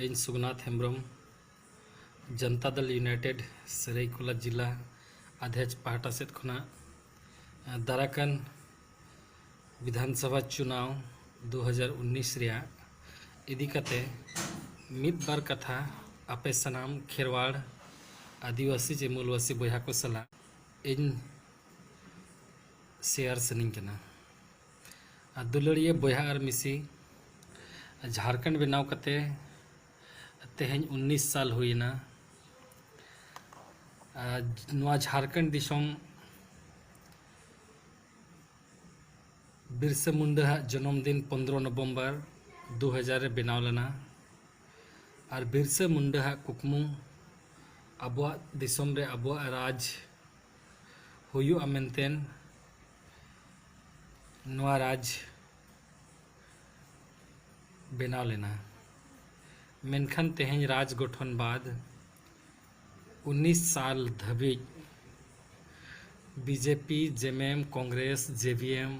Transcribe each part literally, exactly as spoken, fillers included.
ᱤᱧ ᱥᱩᱜᱽᱱᱟᱛᱷ ᱦᱮᱢᱵᱨᱚᱢ, ᱡᱚᱱᱛᱟ ᱫᱚᱞ ᱤᱭᱩᱱᱟᱭᱴᱮᱰ ᱥᱟᱹᱨᱟᱹᱭᱠᱮᱞᱟ ᱡᱤᱞᱟ ᱟᱫᱷᱭᱟᱪ ᱯᱟᱦᱴᱟ ᱥᱮᱫ ᱠᱷᱚᱱᱟᱜ, ᱟᱸ, ᱫᱟᱨᱟᱠᱟᱱ ᱵᱤᱫᱷᱟᱱ ᱥᱚᱵᱷᱟ ᱪᱩᱱᱟᱣ ᱫᱩ ᱦᱟᱡᱟᱨ ᱩᱱᱤᱥ ᱨᱮᱭᱟᱜ ᱤᱫᱤ ᱠᱟᱛᱮ ᱢᱤᱫ ᱵᱟᱨ ᱠᱟᱛᱷᱟ ᱟᱯᱮ ᱥᱟᱱᱟᱢ ᱠᱷᱮᱨᱣᱟᱲ, ᱟᱹᱫᱤᱵᱟᱹᱥᱤ ᱪᱮ ᱢᱩᱞᱵᱟᱹᱥᱤ ᱵᱚᱭᱦᱟ ᱠᱚ ᱥᱟᱞᱟᱜ ᱤᱧ ᱥᱮᱭᱟᱨ ᱥᱟᱹᱱᱟᱹᱧ ᱠᱟᱱᱟ᱾ ᱟᱨ ᱫᱩᱞᱟᱹᱲᱤᱭᱟᱹ ᱵᱚᱭᱦᱟ ᱟᱨ ᱢᱤᱥᱤ, ᱡᱷᱟᱲᱠᱷᱚᱸᱰ ᱵᱮᱱᱟᱣ ᱠᱟᱛᱮ ᱛᱮᱦᱮᱧ ᱩᱱᱤᱥ ᱥᱟᱞ ᱦᱩᱭᱮᱱᱟ᱾ ᱟᱨ ᱱᱚᱣᱟ ᱡᱷᱟᱲᱠᱷᱚᱸᱰ ᱫᱤᱥᱚᱢ ᱵᱤᱨᱥᱟᱹ ᱢᱩᱱᱰᱟᱹ ᱦᱟᱜ ᱡᱚᱱᱚᱢ ᱫᱤᱱ ᱯᱚᱱᱫᱽᱨᱚ ᱱᱚᱵᱷᱮᱢᱵᱚᱨ ᱫᱩ ᱦᱟᱡᱟᱨ ᱨᱮ ᱵᱮᱱᱟᱣ ᱞᱮᱱᱟ᱾ ᱟᱨ ᱵᱤᱨᱥᱟᱹ ᱢᱩᱱᱰᱟᱹ ᱦᱟᱜ ᱠᱩᱠᱢᱩ ᱟᱵᱚᱣᱟᱜ ᱫᱤᱥᱚᱢ ᱨᱮ ᱟᱵᱚᱣᱟᱜ ᱨᱟᱡᱽ ᱦᱩᱭᱩᱜᱼᱟ ᱢᱮᱱᱛᱮ ᱱᱚᱣᱟ ᱨᱟᱡᱽ ᱵᱮᱱᱟᱣ ᱞᱮᱱᱟ᱾ ᱢᱮᱱᱠᱷᱟᱱ ᱛᱮᱦᱮᱧ ᱨᱟᱡᱽ ᱜᱚᱴᱷᱚᱱ ᱵᱟᱫ ᱩᱱᱤᱥ ᱥᱟᱞ ᱫᱷᱟᱹᱵᱤᱡ ᱵᱤᱡᱮᱯᱤ, ᱡᱮᱢᱮᱢ, ᱠᱚᱝᱜᱨᱮᱥ, ᱡᱮᱵᱤᱮᱢ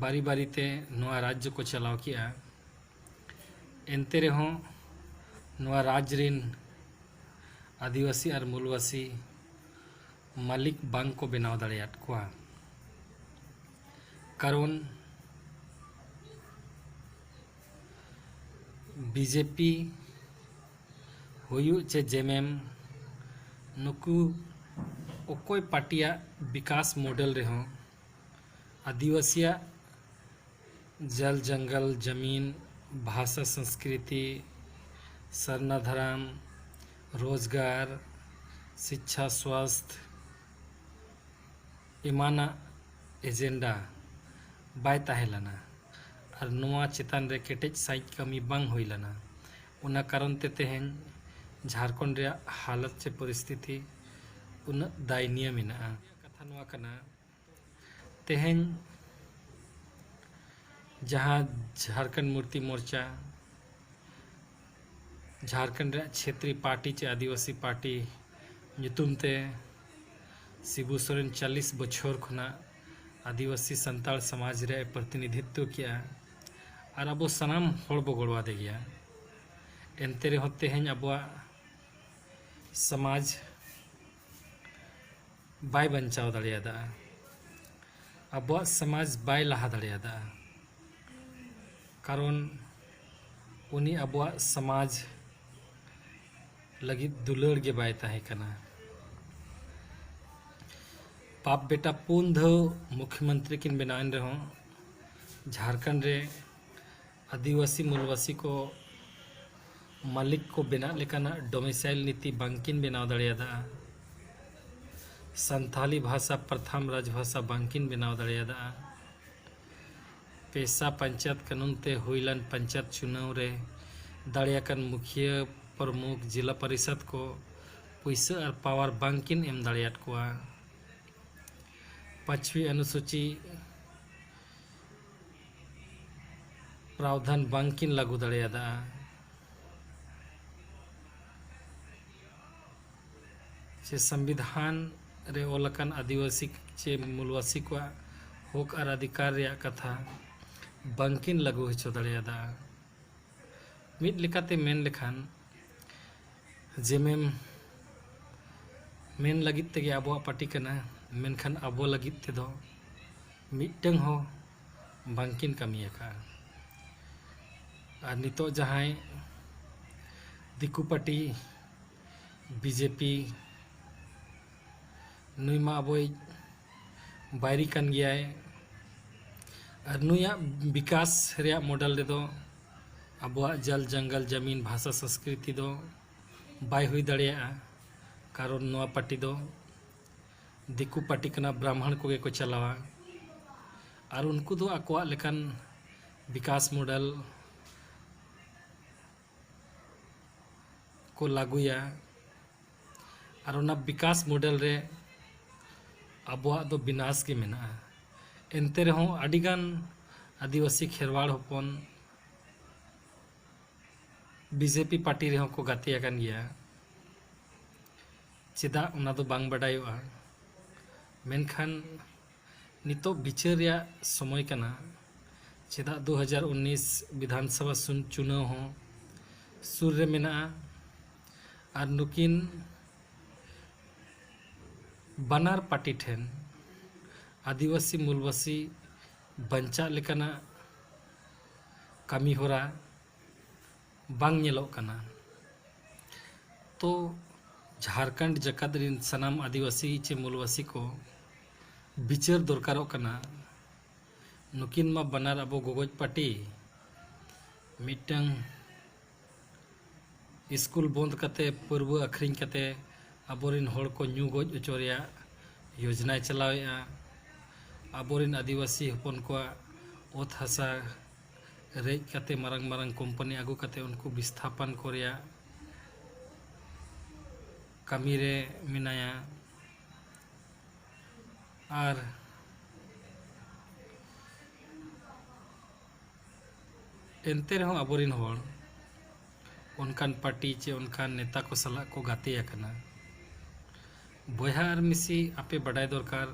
ᱵᱟᱨᱤ ᱵᱟᱨᱤᱛᱮ ᱱᱚᱣᱟ ᱨᱟᱡᱽᱡᱚ ᱠᱚ ᱪᱟᱞᱟᱣ ᱠᱮᱜᱼᱟ᱾ ᱮᱱᱛᱮ ᱨᱮᱦᱚᱸ ᱱᱚᱣᱟ ᱨᱟᱡᱽ ᱨᱤᱱ ᱟᱹᱫᱤᱵᱟᱹᱥᱤ ᱟᱨ ᱢᱩᱞᱵᱟᱹᱥᱤ ᱢᱟᱹᱞᱤᱠ ᱵᱟᱝ ᱠᱚ ᱵᱮᱱᱟᱣ ᱫᱟᱲᱮᱭᱟᱫ ᱠᱚᱣᱟ᱾ ᱠᱟᱨᱚᱱ ᱵᱤᱡᱮᱯᱤ ᱦᱩᱭᱩᱜ ᱪᱮ ᱡᱮᱢᱮᱢ, ᱱᱩᱠᱩ ᱚᱠᱚᱭ ᱯᱟᱨᱴᱤᱭᱟᱜ ᱵᱤᱠᱟᱥ ᱢᱚᱰᱮᱞ ᱨᱮᱦᱚᱸ ᱟᱹᱫᱤᱵᱟᱹᱥᱤᱭᱟᱜ ᱡᱚᱞ ᱡᱚᱝᱜᱚᱞ ᱡᱟᱢᱤᱱ, ᱵᱷᱟᱥᱟ ᱥᱚᱝᱥᱠᱨᱤᱛᱤ, ᱥᱟᱨᱱᱟ ᱫᱷᱚᱨᱚᱢ, ᱨᱳᱡᱽᱜᱟᱨ, ᱥᱤᱪᱪᱷᱟ, ᱥᱣᱟᱥᱛᱷ ᱮᱢᱟᱱᱟᱜ ᱮᱡᱮᱱᱰᱟ ᱵᱟᱭ ᱛᱟᱦᱮᱸ ᱞᱮᱱᱟ᱾ ᱟᱨ ᱱᱚᱣᱟ ᱪᱮᱛᱟᱱ ᱨᱮ ᱠᱮᱴᱮᱡ ᱥᱟᱺᱦᱤᱡ ᱠᱟᱹᱢᱤ ᱵᱟᱝ ᱦᱩᱭ ᱞᱮᱱᱟ᱾ ᱚᱱᱟ ᱠᱟᱨᱚᱱ ᱛᱮ ᱛᱮᱦᱮᱧ ᱡᱷᱟᱲᱠᱷᱚᱸᱰ ᱨᱮᱭᱟᱜ ᱦᱟᱞᱚᱛ ᱪᱮ ᱯᱚᱨᱤᱥᱛᱷᱤᱛᱤ ᱩᱱᱟᱹᱜ ᱫᱟᱭᱱᱤᱭᱚ ᱢᱮᱱᱟᱜᱼᱟ᱾ ᱠᱟᱛᱷᱟ ᱱᱚᱣᱟ ᱠᱟᱱᱟ, ᱛᱮᱦᱮᱧ ᱡᱟᱦᱟᱸ ᱡᱷᱟᱲᱠᱷᱚᱸᱰ ᱢᱩᱠᱛᱤ ᱢᱳᱨᱪᱟ, ᱡᱷᱟᱲᱠᱷᱚᱸᱰ ᱨᱮᱭᱟᱜ ᱪᱷᱮᱛᱨᱤ ᱯᱟᱨᱴᱤ ᱪᱮ ᱟᱹᱫᱤᱵᱟᱹᱥᱤ ᱯᱟᱨᱴᱤ ᱧᱩᱛᱩᱢ ᱛᱮ ᱥᱤᱵᱩ ᱥᱚᱨᱮᱱ ᱪᱚᱞᱞᱤᱥ ᱵᱚᱪᱷᱚᱨ ᱠᱷᱚᱱᱟᱜ ᱟᱹᱫᱤᱵᱟᱹᱥᱤ ᱥᱟᱱᱛᱟᱲ ᱥᱚᱢᱟᱡᱽ ᱨᱮᱭᱟᱜ ᱮ ᱯᱨᱚᱛᱤᱱᱤᱫᱷᱤᱛᱛᱚ ᱠᱮᱜᱼᱟ᱾ ᱟᱨ ᱟᱵᱚ ᱥᱟᱱᱟᱢ ᱦᱚᱲ ᱵᱚ ᱜᱚᱲᱚ ᱟᱫᱮ ᱜᱮᱭᱟ᱾ ᱮᱱᱛᱮ ᱨᱮᱦᱚᱸ ᱛᱮᱦᱮᱧ ᱟᱵᱚᱣᱟᱜ ᱥᱚᱢᱟᱡᱽ ᱵᱟᱭ ᱵᱟᱧᱪᱟᱣ ᱫᱟᱲᱮᱭᱟᱫᱟ, ᱟᱵᱚᱣᱟᱜ ᱥᱚᱢᱟᱡᱽ ᱵᱟᱭ ᱞᱟᱦᱟ ᱫᱟᱲᱮᱭᱟᱫᱟ᱾ ᱠᱟᱨᱚᱱ ᱩᱱᱤ ᱟᱵᱚᱣᱟᱜ ᱥᱚᱢᱟᱡᱽ ᱞᱟᱹᱜᱤᱫ ᱫᱩᱞᱟᱹᱲ ᱜᱮ ᱵᱟᱭ ᱛᱟᱦᱮᱸ ᱠᱟᱱᱟ᱾ ᱵᱟᱯ ᱵᱮᱴᱟ ᱯᱩᱱ ᱫᱷᱟᱣ ᱢᱩᱠᱷᱭᱚᱢᱚᱱᱛᱨᱤ ᱠᱤᱱ ᱵᱮᱱᱟᱣᱮᱱ ᱨᱮᱦᱚᱸ, ᱡᱷᱟᱲᱠᱷᱚᱸᱰ ᱨᱮ ᱟᱹᱫᱤᱵᱟᱹᱥᱤ ᱢᱩᱞᱵᱟᱹᱥᱤ ᱠᱚ ᱢᱟᱹᱞᱤᱠ ᱠᱚ ᱵᱮᱱᱟᱜ ᱞᱮᱠᱟᱱᱟᱜ domicile ᱱᱤᱛᱤ ᱵᱟᱝᱠᱤᱱ ᱵᱮᱱᱟᱣ ᱫᱟᱲᱮᱭᱟᱫᱟ᱾ ᱥᱟᱱᱛᱷᱟᱞᱤ ᱵᱷᱟᱥᱟ ᱯᱨᱚᱛᱷᱚᱢ ᱨᱟᱡᱽᱵᱷᱟᱥᱟ ᱵᱟᱝᱠᱤᱱ ᱵᱮᱱᱟᱣ ᱫᱟᱲᱮᱭᱟᱫᱟ᱾ ᱯᱮᱥᱟ ᱯᱚᱧᱪᱟᱭᱮᱛ ᱠᱟᱹᱱᱩᱱ ᱛᱮ ᱦᱩᱭ ᱞᱮᱱ ᱯᱚᱧᱪᱟᱭᱮᱛ ᱪᱩᱱᱟᱣ ᱨᱮ ᱫᱟᱲᱮᱭᱟᱠᱟᱱ ᱢᱩᱠᱷᱤᱭᱟᱹ, ᱯᱨᱚᱢᱩᱠᱷ, ᱡᱤᱞᱟ ᱯᱚᱨᱤᱥᱚᱫᱽ ᱠᱚ ᱯᱩᱭᱥᱟᱹ ᱟᱨ power ᱵᱟᱝᱠᱤᱱ ᱮᱢ ᱫᱟᱲᱮᱭᱟᱫ ᱠᱚᱣᱟ᱾ ᱯᱟᱸᱪᱣᱤ ᱚᱱᱩᱥᱩᱪᱤ ᱯᱨᱟᱣᱫᱷᱟᱱ ᱵᱟᱝᱠᱤᱱ ᱞᱟᱹᱜᱩ ᱫᱟᱲᱮᱭᱟᱫᱟ᱾ ᱪᱮ ᱥᱚᱝᱵᱤᱫᱷᱟᱱ ᱨᱮ ᱚᱞ ᱟᱠᱟᱱ ᱟᱹᱫᱤᱵᱟᱹᱥᱤ ᱪᱮ ᱢᱩᱞᱵᱟᱹᱥᱤ ᱠᱚᱣᱟᱜ ᱦᱚᱠ ᱟᱨ ᱚᱫᱷᱤᱠᱟᱨ ᱨᱮᱭᱟᱜ ᱠᱟᱛᱷᱟ ᱵᱟᱝᱠᱤᱱ ᱞᱟᱹᱜᱩ ᱦᱚᱪᱚ ᱫᱟᱲᱮᱭᱟᱫᱟ᱾ ᱢᱤᱫ ᱞᱮᱠᱟᱛᱮ ᱢᱮᱱ ᱞᱮᱠᱷᱟᱱ, ᱡᱮᱢᱮᱢ ᱢᱮᱱ ᱞᱟᱹᱜᱤᱫ ᱛᱮᱜᱮ ᱟᱵᱚᱣᱟᱜ ᱯᱟᱨᱴᱤ ᱠᱟᱱᱟ, ᱢᱮᱱᱠᱷᱟᱱ ᱟᱵᱚ ᱞᱟᱹᱜᱤᱫ ᱛᱮᱫᱚ ᱢᱤᱫᱴᱟᱝ ᱦᱚᱸ ᱵᱟᱝᱠᱤᱱ ᱠᱟᱹᱢᱤ ᱟᱠᱟᱫᱼᱟ᱾ ᱟᱨ ᱱᱤᱛᱚᱜ ᱡᱟᱦᱟᱸᱭ ᱫᱤᱠᱩ ᱯᱟᱨᱴᱤ, ᱵᱤᱡᱮᱯᱤ, ᱱᱩᱭ ᱢᱟ ᱟᱵᱚᱭᱤᱡ ᱵᱟᱭᱨᱤ ᱠᱟᱱ ᱜᱮᱭᱟᱭ᱾ ᱟᱨ ᱱᱩᱭᱟᱜ ᱵᱤᱠᱟᱥ ᱨᱮᱭᱟᱜ ᱢᱚᱰᱮᱞ ᱨᱮᱫᱚ ᱟᱵᱚᱣᱟᱜ ᱡᱚᱞ, ᱡᱚᱝᱜᱚᱞ, ᱡᱟᱢᱤᱱ, ᱵᱷᱟᱥᱟ, ᱥᱚᱸᱥᱠᱨᱤᱛᱤ ᱫᱚ ᱵᱟᱭ ᱦᱩᱭ ᱫᱟᱲᱮᱭᱟᱜᱼᱟ᱾ ᱠᱟᱨᱚᱱ ᱱᱚᱣᱟ ᱯᱟᱨᱴᱤ ᱫᱚ ᱫᱤᱠᱩ ᱯᱟᱨᱴᱤ ᱠᱟᱱᱟ, ᱵᱨᱟᱦᱢᱚᱬ ᱠᱚᱜᱮ ᱠᱚ ᱪᱟᱞᱟᱣᱟ᱾ ᱟᱨ ᱩᱱᱠᱩ ᱫᱚ ᱟᱠᱚᱣᱟᱜ ᱞᱮᱠᱟᱱ ᱵᱤᱠᱟᱥ ᱢᱚᱰᱮᱞ ᱠᱚ ᱞᱟᱹᱜᱩᱭᱟ᱾ ᱟᱨ ᱚᱱᱟ ᱵᱤᱠᱟᱥ ᱢᱚᱰᱮᱞ ᱨᱮ ᱟᱵᱚᱣᱟᱜ ᱫᱚ ᱵᱤᱱᱟᱥ ᱜᱮ ᱢᱮᱱᱟᱜᱼᱟ᱾ ᱮᱱᱛᱮ ᱨᱮᱦᱚᱸ ᱟᱹᱰᱤᱜᱟᱱ ᱟᱹᱫᱤᱵᱟᱹᱥᱤ ᱠᱷᱮᱨᱣᱟᱲ ᱦᱚᱯᱚᱱ ᱵᱤᱡᱮᱯᱤ ᱯᱟᱨᱴᱤ ᱨᱮᱦᱚᱸ ᱠᱚ ᱜᱟᱛᱮ ᱟᱠᱟᱱ ᱜᱮᱭᱟ᱾ ᱪᱮᱫᱟᱜ, ᱚᱱᱟ ᱫᱚ ᱵᱟᱝ ᱵᱟᱰᱟᱭᱚᱜᱼᱟ᱾ ᱢᱮᱱᱠᱷᱟᱱ ᱱᱤᱛᱚᱜ ᱵᱤᱪᱟᱹᱨ ᱨᱮᱭᱟᱜ ᱥᱚᱢᱚᱭ ᱠᱟᱱᱟ᱾ ᱪᱮᱫᱟᱜ, ᱫᱩ ᱦᱟᱡᱟᱨ ᱩᱱᱤᱥ ᱵᱤᱫᱷᱟᱱ ᱥᱚᱵᱷᱟ ᱥᱩᱱ-, ᱪᱩᱱᱟᱹᱣ ᱦᱚᱸ ᱥᱩᱨ ᱨᱮ ᱢᱮᱱᱟᱜᱼᱟ᱾ ᱟᱨ ᱱᱩᱠᱤᱱ ᱵᱟᱱᱟᱨ ᱯᱟᱨᱴᱤ ᱴᱷᱮᱱ ᱟᱹᱫᱤᱵᱟᱹᱥᱤ ᱢᱩᱞᱵᱟᱹᱥᱤ ᱵᱟᱧᱪᱟᱜ ᱞᱮᱠᱟᱱᱟᱜ ᱠᱟᱹᱢᱤ ᱦᱚᱨᱟ ᱵᱟᱝ ᱧᱮᱞᱚᱜ ᱠᱟᱱᱟ᱾ ᱛᱚ ᱡᱷᱟᱲᱠᱷᱚᱸᱰ ᱡᱟᱠᱟᱛ ᱨᱤᱱ ᱥᱟᱱᱟᱢ ᱟᱹᱫᱤᱵᱟᱹᱥᱤ ᱪᱮ ᱢᱩᱞᱵᱟᱹᱥᱤ ᱠᱚ ᱵᱤᱪᱟᱹᱨ ᱫᱚᱨᱠᱟᱨᱚᱜ ᱠᱟᱱᱟ᱾ ᱱᱩᱠᱤᱱ ᱢᱟ ᱵᱟᱱᱟᱨ ᱟᱵᱚ ᱜᱚᱜᱚᱡ ᱯᱟᱹᱴᱤ, ᱢᱤᱫᱴᱟᱝ ᱥᱠᱩᱞ ᱵᱚᱱᱫ ᱠᱟᱛᱮ, ᱯᱟᱹᱨᱣᱟᱹ ᱟᱹᱠᱷᱨᱤᱧ ᱠᱟᱛᱮ ᱟᱵᱚᱨᱮᱱ ᱦᱚᱲ ᱠᱚ ᱧᱩ ᱜᱚᱡ ᱦᱚᱪᱚ ᱨᱮᱭᱟᱜ ᱭᱳᱡᱽᱱᱟᱭ ᱪᱟᱞᱟᱣᱮᱫᱼᱟ᱾ ᱟᱵᱚᱨᱮᱱ ᱟᱹᱫᱤᱵᱟᱹᱥᱤ ᱦᱚᱯᱚᱱ ᱠᱚᱣᱟᱜ ᱚᱛ ᱦᱟᱥᱟ ᱨᱮᱡ ᱠᱟᱛᱮ, ᱢᱟᱨᱟᱝ ᱢᱟᱨᱟᱝ ᱠᱳᱢᱯᱟᱱᱤ ᱟᱹᱜᱩ ᱠᱟᱛᱮ ᱩᱱᱠᱩ ᱵᱤᱥᱛᱷᱟᱯᱚᱱ ᱠᱚ ᱨᱮᱭᱟᱜ ᱠᱟᱹᱢᱤ ᱨᱮ ᱢᱮᱱᱟᱭᱟ᱾ ᱟᱨ ᱮᱱᱛᱮ ᱨᱮᱦᱚᱸ ᱟᱵᱚᱨᱮᱱ ᱦᱚᱲ ᱚᱱᱠᱟᱱ ᱯᱟᱨᱴᱤ ᱪᱮ ᱚᱱᱠᱟᱱ ᱱᱮᱛᱟ ᱠᱚ ᱥᱟᱞᱟᱜ ᱠᱚ ᱜᱟᱛᱮ ᱟᱠᱟᱱᱟ᱾ ᱵᱚᱭᱦᱟ ᱟᱨ ᱢᱤᱥᱤ, ᱟᱯᱮ ᱵᱟᱰᱟᱭ ᱫᱚᱨᱠᱟᱨ,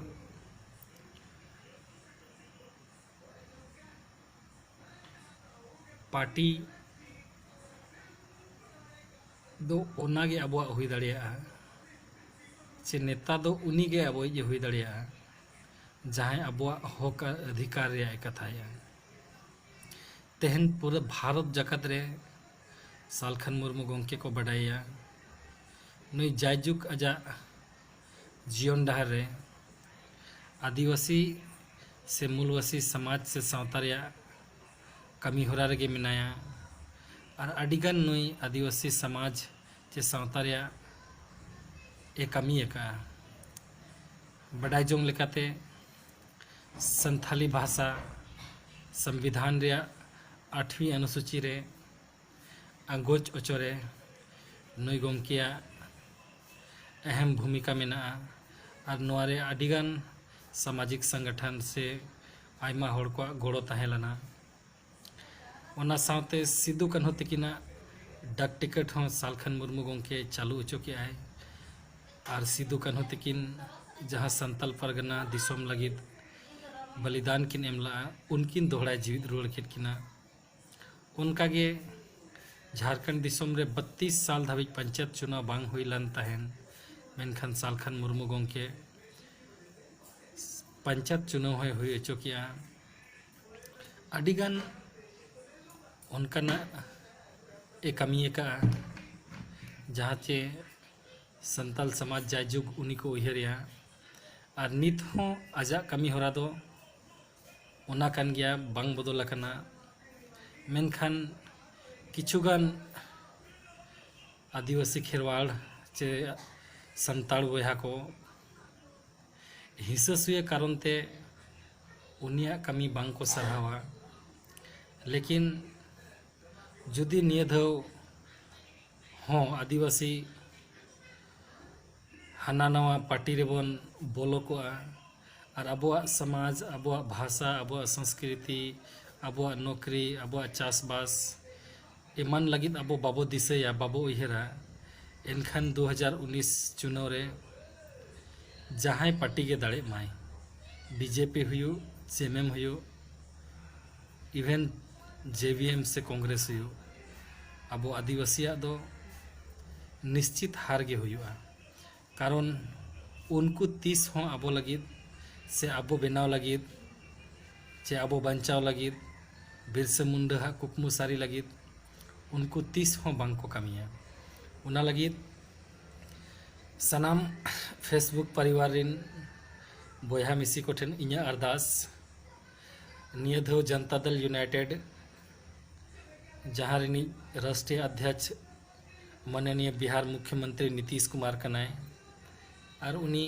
ᱯᱟᱨᱴᱤ ᱫᱚ ᱚᱱᱟᱜᱮ ᱟᱵᱚᱣᱟᱜ ᱦᱩᱭ ᱫᱟᱲᱮᱭᱟᱜᱼᱟ, ᱪᱮ ᱱᱮᱛᱟ ᱫᱚ ᱩᱱᱤᱜᱮ ᱟᱵᱚᱭᱤᱡ ᱮ ᱦᱩᱭ ᱫᱟᱲᱮᱭᱟᱜᱼᱟ, ᱡᱟᱦᱟᱸᱭ ᱟᱵᱚᱣᱟᱜ ᱦᱚᱠ ᱟᱨ ᱚᱫᱷᱤᱠᱟᱨ ᱨᱮᱭᱟᱜ ᱮ ᱠᱟᱛᱷᱟᱭᱟ᱾ ᱛᱮᱦᱮᱧ ᱯᱩᱨᱟᱹ ᱵᱷᱟᱨᱚᱛ ᱡᱟᱠᱟᱛ ᱨᱮ ᱥᱟᱞᱠᱷᱟᱱ ᱢᱩᱨᱢᱩ ᱜᱚᱢᱠᱮ ᱠᱚ ᱵᱟᱰᱟᱭᱮᱭᱟ᱾ ᱱᱩᱭ ᱡᱟᱭᱡᱩᱜᱽ ᱟᱡᱟᱜ ᱡᱤᱭᱚᱱ ᱰᱟᱦᱟᱨ ᱨᱮ ᱟᱹᱫᱤᱵᱟᱹᱥᱤ ᱥᱮ ᱢᱩᱞᱵᱟᱹᱥᱤ ᱥᱚᱢᱟᱡᱽ ᱥᱮ ᱥᱟᱶᱛᱟ ᱨᱮᱭᱟᱜ ᱠᱟᱹᱢᱤ ᱦᱚᱨᱟ ᱨᱮᱜᱮ ᱢᱮᱱᱟᱭᱟ᱾ ᱟᱨ ᱟᱹᱰᱤᱜᱟᱱ ᱱᱩᱭ ᱟᱹᱫᱤᱵᱟᱹᱥᱤ ᱥᱚᱢᱟᱡᱽ ᱪᱮ ᱥᱟᱶᱛᱟ ᱨᱮᱭᱟᱜ ᱮ ᱠᱟᱹᱢᱤ ᱟᱠᱟᱫᱼᱟ᱾ ᱵᱟᱰᱟᱭ ᱡᱚᱝ ᱞᱮᱠᱟᱛᱮ, ᱥᱟᱱᱛᱷᱟᱞᱤ ᱵᱷᱟᱥᱟ ᱥᱚᱝᱵᱤᱫᱷᱟᱱ ᱨᱮᱭᱟᱜ ᱟᱴᱷᱣᱤ ᱚᱱᱩᱥᱩᱪᱤ ᱨᱮ ᱟᱸᱜᱚᱪ ᱚᱪᱚ ᱨᱮ ᱱᱩᱭ ᱜᱚᱢᱠᱮᱭᱟᱜ ᱟᱦᱟᱢ ᱵᱷᱩᱢᱤᱠᱟ ᱢᱮᱱᱟᱜᱼᱟ᱾ ᱟᱨ ᱱᱚᱣᱟ ᱨᱮ ᱟᱹᱰᱤᱜᱟᱱ ᱥᱟᱢᱟᱡᱤᱠ ᱥᱚᱝᱜᱚᱴᱷᱚᱱ ᱥᱮ ᱟᱭᱢᱟ ᱦᱚᱲ ᱠᱚᱣᱟᱜ ᱜᱚᱲᱚ ᱛᱟᱦᱮᱸ ᱞᱮᱱᱟ᱾ ᱚᱱᱟ ᱥᱟᱶᱛᱮ ᱥᱤᱫᱩ ᱠᱟᱹᱱᱦᱩ ᱛᱟᱹᱠᱤᱱᱟᱜ ᱰᱟᱠ ᱴᱤᱠᱤᱴ ᱦᱚᱸ ᱥᱟᱞᱠᱷᱟᱱ ᱢᱩᱨᱢᱩ ᱜᱚᱢᱠᱮ ᱪᱟᱹᱞᱩ ᱦᱚᱪᱚ ᱠᱮᱜᱼᱟᱭ᱾ ᱟᱨ ᱥᱤᱫᱩ ᱠᱟᱹᱱᱦᱩ ᱛᱟᱹᱠᱤᱱ ᱡᱟᱦᱟᱸ ᱥᱟᱱᱛᱟᱞ ᱯᱟᱨᱜᱟᱱᱟ ᱫᱤᱥᱚᱢ ᱞᱟᱹᱜᱤᱫ ᱵᱚᱞᱤᱫᱟᱱ ᱠᱤᱱ ᱮᱢ ᱞᱟᱜᱼᱟ, ᱩᱱᱠᱤᱱ ᱫᱚᱦᱲᱟᱭ ᱡᱤᱣᱤᱫ ᱨᱩᱣᱟᱹᱲ ᱠᱮᱫ ᱠᱤᱱᱟ᱾ ᱚᱱᱠᱟᱜᱮ ᱡᱷᱟᱲᱠᱷᱚᱸᱰ ᱫᱤᱥᱚᱢ ᱨᱮ ᱵᱟᱛᱤᱥ ᱥᱟᱞ ᱫᱷᱟᱹᱵᱤᱡ ᱯᱚᱧᱪᱟᱭᱮᱛ ᱪᱩᱱᱟᱣ ᱵᱟᱝ ᱦᱩᱭ ᱞᱮᱱ ᱛᱟᱦᱮᱱ, ᱢᱮᱱᱠᱷᱟᱱ ᱥᱟᱞᱠᱷᱟᱱ ᱢᱩᱨᱢᱩ ᱜᱚᱢᱠᱮ ᱯᱚᱧᱪᱟᱭᱮᱛ ᱪᱩᱱᱟᱣ ᱦᱚᱸᱭ ᱦᱩᱭ ᱦᱚᱪᱚ ᱠᱮᱜᱼᱟ᱾ ᱟᱹᱰᱤᱜᱟᱱ ᱚᱱᱠᱟᱱᱟᱜ ᱮ ᱠᱟᱹᱢᱤ ᱟᱠᱟᱫᱼᱟ, ᱡᱟᱦᱟᱸ ᱪᱮ ᱥᱟᱱᱛᱟᱞ ᱥᱚᱢᱟᱡᱽ ᱡᱟᱭᱡᱩᱜᱽ ᱩᱱᱤ ᱠᱚ ᱩᱭᱦᱟᱹᱨᱮᱭᱟ᱾ ᱟᱨ ᱱᱤᱛ ᱦᱚᱸ ᱟᱡᱟᱜ ᱠᱟᱹᱢᱤ ᱦᱚᱨᱟ ᱫᱚ ᱚᱱᱟ ᱠᱟᱱ ᱜᱮᱭᱟ, ᱵᱟᱝ ᱵᱚᱫᱚᱞ ᱟᱠᱟᱱᱟ᱾ ᱢᱮᱱᱠᱷᱟᱱ ᱠᱤᱪᱷᱩᱜᱟᱱ ᱟᱹᱫᱤᱵᱟᱹᱥᱤ ᱠᱷᱮᱨᱣᱟᱲ ᱪᱮ ᱥᱟᱱᱛᱟᱲ ᱵᱚᱭᱦᱟ ᱠᱚ ᱦᱤᱸᱥᱟᱹ ᱥᱩᱭᱟᱹ ᱠᱟᱨᱚᱱ ᱛᱮ ᱩᱱᱤᱭᱟᱜ ᱠᱟᱹᱢᱤ ᱵᱟᱝ ᱠᱚ ᱥᱟᱨᱦᱟᱣᱟ᱾ ᱞᱮᱠᱤᱱ ᱡᱩᱫᱤ ᱱᱤᱭᱟᱹ ᱫᱷᱟᱣ ᱦᱚᱸ ᱟᱹᱫᱤᱵᱟᱹᱥᱤ ᱦᱟᱱᱟ ᱱᱟᱣᱟ ᱯᱟᱨᱴᱤ ᱨᱮᱵᱚᱱ ᱵᱚᱞᱚ ᱠᱚᱜᱼᱟ ᱟᱨ ᱟᱵᱚᱣᱟᱜ ᱥᱚᱢᱟᱡᱽ, ᱟᱵᱚᱣᱟᱜ ᱵᱷᱟᱥᱟ, ᱟᱵᱚᱣᱟᱜ ᱥᱚᱝᱥᱠᱨᱤᱛᱤ, ᱟᱵᱚᱣᱟᱜ ᱱᱚᱠᱨᱤ, ᱟᱵᱚᱣᱟᱜ ᱪᱟᱥᱵᱟᱥ ᱮᱢᱟᱱ ᱞᱟᱹᱜᱤᱫ ᱟᱵᱚ ᱵᱟᱵᱚ ᱫᱤᱥᱟᱹᱭᱟ, ᱵᱟᱵᱚ ᱩᱭᱦᱟᱹᱨᱟ, ᱮᱱᱠᱷᱟᱱ ᱫᱩ ᱦᱟᱡᱟᱨ ᱩᱱᱤᱥ ᱪᱩᱱᱟᱹᱣ ᱨᱮ ᱡᱟᱦᱟᱸᱭ ᱯᱟᱨᱴᱤ ᱜᱮ ᱫᱟᱲᱮᱜ ᱢᱟᱭ, ᱵᱤᱡᱮᱯᱤ ᱦᱩᱭᱩᱜ, ᱥᱤ ᱮᱢ ᱮᱢ ᱦᱩᱭᱩᱜ, even ᱡᱮ ᱵᱤ ᱮᱢ ᱥᱮ ᱠᱚᱝᱜᱨᱮᱥ ᱦᱩᱭᱩᱜ, ᱟᱵᱚ ᱟᱹᱫᱤᱵᱟᱹᱥᱤᱭᱟᱜ ᱫᱚ ᱱᱤᱥᱪᱤᱛ ᱦᱟᱨ ᱜᱮ ᱦᱩᱭᱩᱜᱼᱟ᱾ ᱠᱟᱨᱚᱱ ᱩᱱᱠᱩ ᱛᱤᱥ ᱦᱚᱸ ᱟᱵᱚ ᱞᱟᱹᱜᱤᱫ ᱥᱮ ᱟᱵᱚ ᱵᱮᱱᱟᱣ ᱞᱟᱹᱜᱤᱫ ᱪᱮ ᱟᱵᱚ ᱵᱟᱧᱪᱟᱣ ᱞᱟᱹᱜᱤᱫ, ᱵᱤᱨᱥᱟᱹ ᱢᱩᱱᱰᱟᱹ ᱦᱟᱜ ᱠᱩᱠᱢᱩ ᱥᱟᱹᱨᱤ ᱞᱟᱹᱜᱤᱫ ᱩᱱᱠᱩ ᱛᱤᱥ ᱦᱚᱸ ᱵᱟᱝ ᱠᱚ ᱠᱟᱹᱢᱤᱭᱟ᱾ ᱚᱱᱟ ᱞᱟᱹᱜᱤᱫ ᱥᱟᱱᱟᱢ Facebook ᱯᱚᱨᱤᱵᱟᱨ ᱨᱤᱱ ᱵᱚᱭᱦᱟ ᱢᱤᱥᱤ ᱠᱚᱴᱷᱮᱱ ᱤᱧᱟᱹᱜ ᱟᱨᱫᱟᱥ, ᱱᱤᱭᱟᱹ ᱫᱷᱟᱣ ᱡᱚᱱᱛᱟ ᱫᱚᱞ ᱤᱭᱩᱱᱟᱭᱴᱮᱰ, ᱡᱟᱦᱟᱸ ᱨᱤᱱᱤᱡ ᱨᱟᱥᱴᱨᱤᱭᱚ ᱚᱫᱷᱭᱚᱠᱥ ᱢᱟᱱᱚᱱᱤᱭᱚ ᱵᱤᱦᱟᱨ ᱢᱩᱠᱷᱭᱚᱢᱚᱱᱛᱨᱤ ᱱᱤᱛᱤᱥ ᱠᱩᱢᱟᱨ ᱠᱟᱱᱟᱭ, ᱟᱨ ᱩᱱᱤ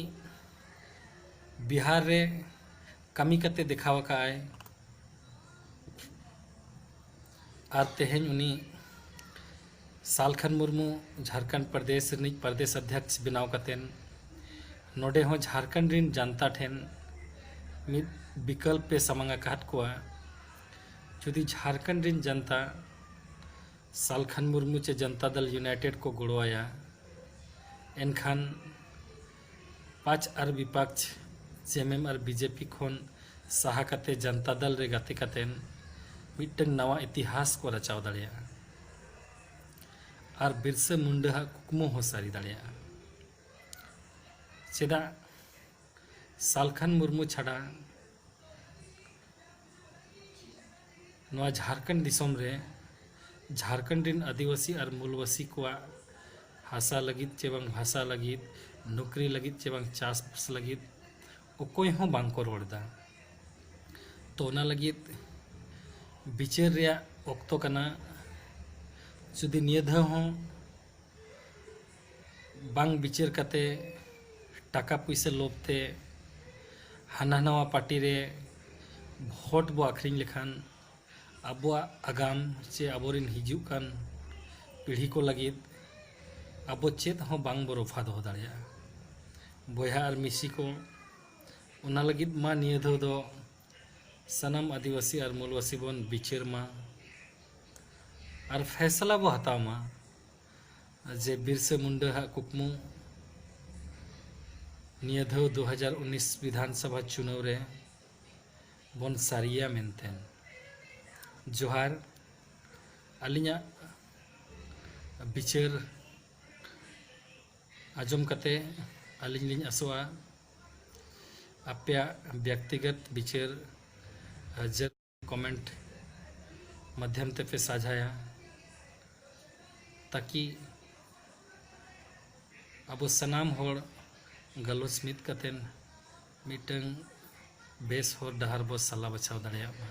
ᱵᱤᱦᱟᱨ ᱨᱮ ᱠᱟᱹᱢᱤ ᱠᱟᱛᱮ ᱫᱮᱠᱷᱟᱣ ᱟᱠᱟᱫᱼᱟᱭ᱾ ᱟᱨ ᱛᱮᱦᱮᱧ ᱩᱱᱤ ᱥᱟᱞᱠᱷᱟᱱ ᱢᱩᱨᱢᱩ ᱡᱷᱟᱲᱠᱷᱚᱸᱰ ᱯᱨᱚᱫᱮᱥ ᱨᱤᱱᱤᱡ ᱯᱨᱚᱫᱮᱥ ᱚᱫᱷᱭᱚᱠᱥ ᱵᱮᱱᱟᱣ ᱠᱟᱛᱮᱱ ᱱᱚᱰᱮ ᱦᱚᱸ ᱡᱷᱟᱲᱠᱷᱚᱸᱰ ᱨᱤᱱ ᱡᱟᱱᱛᱟ ᱴᱷᱮᱱ ᱢᱤᱫ ᱵᱤᱠᱚᱞᱯ ᱮ ᱥᱟᱢᱟᱝ ᱟᱠᱟᱫ ᱠᱚᱣᱟ᱾ ᱡᱩᱫᱤ ᱡᱷᱟᱲᱠᱷᱚᱸᱰ ᱨᱤᱱ ᱡᱟᱱᱛᱟ ᱥᱟᱞᱠᱷᱟᱱ ᱢᱩᱨᱢᱩ ᱪᱮ ᱡᱟᱱᱛᱟ ᱫᱚᱞ ᱤᱭᱩᱱᱟᱭᱴᱮᱰ ᱠᱚ ᱜᱚᱲᱚᱣᱟᱭᱟ, ᱮᱱᱠᱷᱟᱱ ᱯᱟᱠᱥ ᱟᱨ ᱵᱤᱯᱟᱠᱥ, ᱡᱮ ᱮᱢ ᱮᱢ ᱟᱨ ᱵᱤ ᱡᱮ ᱯᱤ ᱠᱷᱚᱱ ᱥᱟᱦᱟ ᱠᱟᱛᱮ ᱡᱟᱱᱛᱟ ᱫᱚᱞ ᱨᱮ ᱜᱟᱛᱮ ᱠᱟᱛᱮᱱ ᱢᱤᱫᱴᱟᱝ ᱱᱟᱣᱟ ᱤᱛᱤᱦᱟᱥ ᱠᱚ ᱨᱟᱪᱟᱣ ᱫᱟᱲᱮᱭᱟᱜᱼᱟ᱾ ᱟᱨ ᱵᱤᱨᱥᱟᱹ ᱢᱩᱱᱰᱟᱹ ᱦᱟᱜ ᱠᱩᱠᱢᱩ ᱦᱚᱸ ᱥᱟᱹᱨᱤ ᱫᱟᱲᱮᱭᱟᱜᱼᱟ᱾ ᱪᱮᱫᱟᱜ ᱥᱟᱞᱠᱷᱟᱱ ᱢᱩᱨᱢᱩ ᱪᱷᱟᱰᱟ ᱱᱚᱣᱟ ᱡᱷᱟᱲᱠᱷᱚᱸᱰ ᱫᱤᱥᱚᱢ ᱨᱮ ᱡᱷᱟᱲᱠᱷᱚᱸᱰ ᱨᱤᱱ ᱟᱹᱫᱤᱵᱟᱹᱥᱤ ᱟᱨ ᱢᱩᱞᱵᱟᱹᱥᱤ ᱠᱚᱣᱟᱜ ᱦᱟᱥᱟ ᱞᱟᱹᱜᱤᱫ ᱪᱮ ᱵᱟᱝ ᱵᱷᱟᱥᱟ ᱞᱟᱹᱜᱤᱫ, ᱱᱚᱠᱨᱤ ᱞᱟᱹᱜᱤᱫ ᱪᱮ ᱵᱟᱝ ᱪᱟᱥᱵᱟᱥ ᱞᱟᱹᱜᱤᱫ ᱚᱠᱚᱭ ᱦᱚᱸ ᱵᱟᱝ ᱠᱚ ᱨᱚᱲ ᱮᱫᱟ᱾ ᱛᱚ ᱚᱱᱟ ᱞᱟᱹᱜᱤᱫ ᱵᱤᱪᱟᱹᱨ ᱨᱮᱭᱟᱜ ᱚᱠᱛᱚ ᱠᱟᱱᱟ᱾ ᱡᱩᱫᱤ ᱱᱤᱭᱟᱹ ᱫᱷᱟᱣ ᱦᱚᱸ ᱵᱟᱝ ᱵᱤᱪᱟᱹᱨ ᱠᱟᱛᱮ ᱴᱟᱠᱟ ᱯᱩᱭᱥᱟᱹ ᱞᱳᱵᱷ ᱛᱮ ᱦᱟᱱᱟ ᱱᱟᱣᱟ ᱯᱟᱨᱴᱤ ᱨᱮ ᱵᱷᱳᱴ ᱵᱚ ᱟᱹᱠᱷᱨᱤᱧ ᱞᱮᱠᱷᱟᱱ ᱟᱵᱚᱣᱟᱜ ᱟᱜᱟᱢ ᱪᱮ ᱟᱵᱚᱨᱤᱱ ᱦᱤᱡᱩᱜ ᱠᱟᱱ ᱯᱤᱲᱦᱤ ᱠᱚ ᱞᱟᱹᱜᱤᱫ ᱟᱵᱚ ᱪᱮᱫ ᱦᱚᱸ ᱵᱟᱝ ᱵᱚ ᱨᱚᱯᱷᱟ ᱫᱚᱦᱚ ᱫᱟᱲᱮᱭᱟᱜᱼᱟ᱾ ᱵᱚᱭᱦᱟ ᱟᱨ ᱢᱤᱥᱤ ᱠᱚ, ᱚᱱᱟ ᱞᱟᱹᱜᱤᱫ ᱢᱟ ᱱᱤᱭᱟᱹ ᱫᱷᱟᱣ ᱫᱚ ᱥᱟᱱᱟᱢ ᱟᱹᱫᱤᱵᱟᱹᱥᱤ ᱟᱨ ᱢᱩᱞᱵᱟᱹᱥᱤ ᱵᱚᱱ ᱵᱤᱪᱟᱹᱨ ᱢᱟ ᱟᱨ ᱯᱷᱮᱥᱞᱟ ᱵᱚ ᱦᱟᱛᱟᱣ ᱢᱟ ᱡᱮ ᱵᱤᱨᱥᱟᱹ ᱢᱩᱱᱰᱟᱹ ᱦᱟᱜ ᱠᱩᱠᱢᱩ ᱱᱤᱭᱟᱹ ᱫᱷᱟᱣ ᱫᱩ ᱦᱟᱡᱟᱨ ᱩᱱᱤᱥ ᱵᱤᱫᱷᱟᱱ ᱥᱚᱵᱷᱟ ᱪᱩᱱᱟᱹᱣ ᱨᱮ ᱵᱚᱱ ᱥᱟᱹᱨᱤᱭᱟ ᱢᱮᱱᱛᱮ᱾ ᱡᱚᱦᱟᱨ᱾ ᱟᱹᱞᱤᱧᱟᱜ ᱵᱤᱪᱟᱹᱨ ᱟᱸᱡᱚᱢ ᱠᱟᱛᱮ ᱟᱹᱞᱤᱧ ᱞᱤᱧ ᱟᱥᱚᱜᱼᱟ ᱟᱯᱮᱭᱟᱜ ᱵᱮᱠᱛᱤᱜᱚᱛ ᱵᱤᱪᱟᱹᱨ ᱡᱟᱹᱨᱩᱲ ᱠᱚᱢᱮᱱᱴ ᱢᱟᱫᱽᱫᱷᱚᱢ ᱛᱮᱯᱮ ᱥᱟᱡᱷᱟᱭᱟ, ᱛᱟᱠᱤ ᱟᱵᱚ ᱥᱟᱱᱟᱢ ᱦᱚᱲ ᱜᱟᱞᱚᱪ ᱢᱤᱫ ᱠᱟᱛᱮᱱ ᱢᱤᱫᱴᱟᱝ ᱵᱮᱥ ᱦᱚᱨ ᱰᱟᱦᱟᱨ ᱵᱚ ᱥᱟᱞᱟ ᱵᱟᱪᱷᱟᱣ ᱫᱟᱲᱮᱭᱟᱜ ᱢᱟ᱾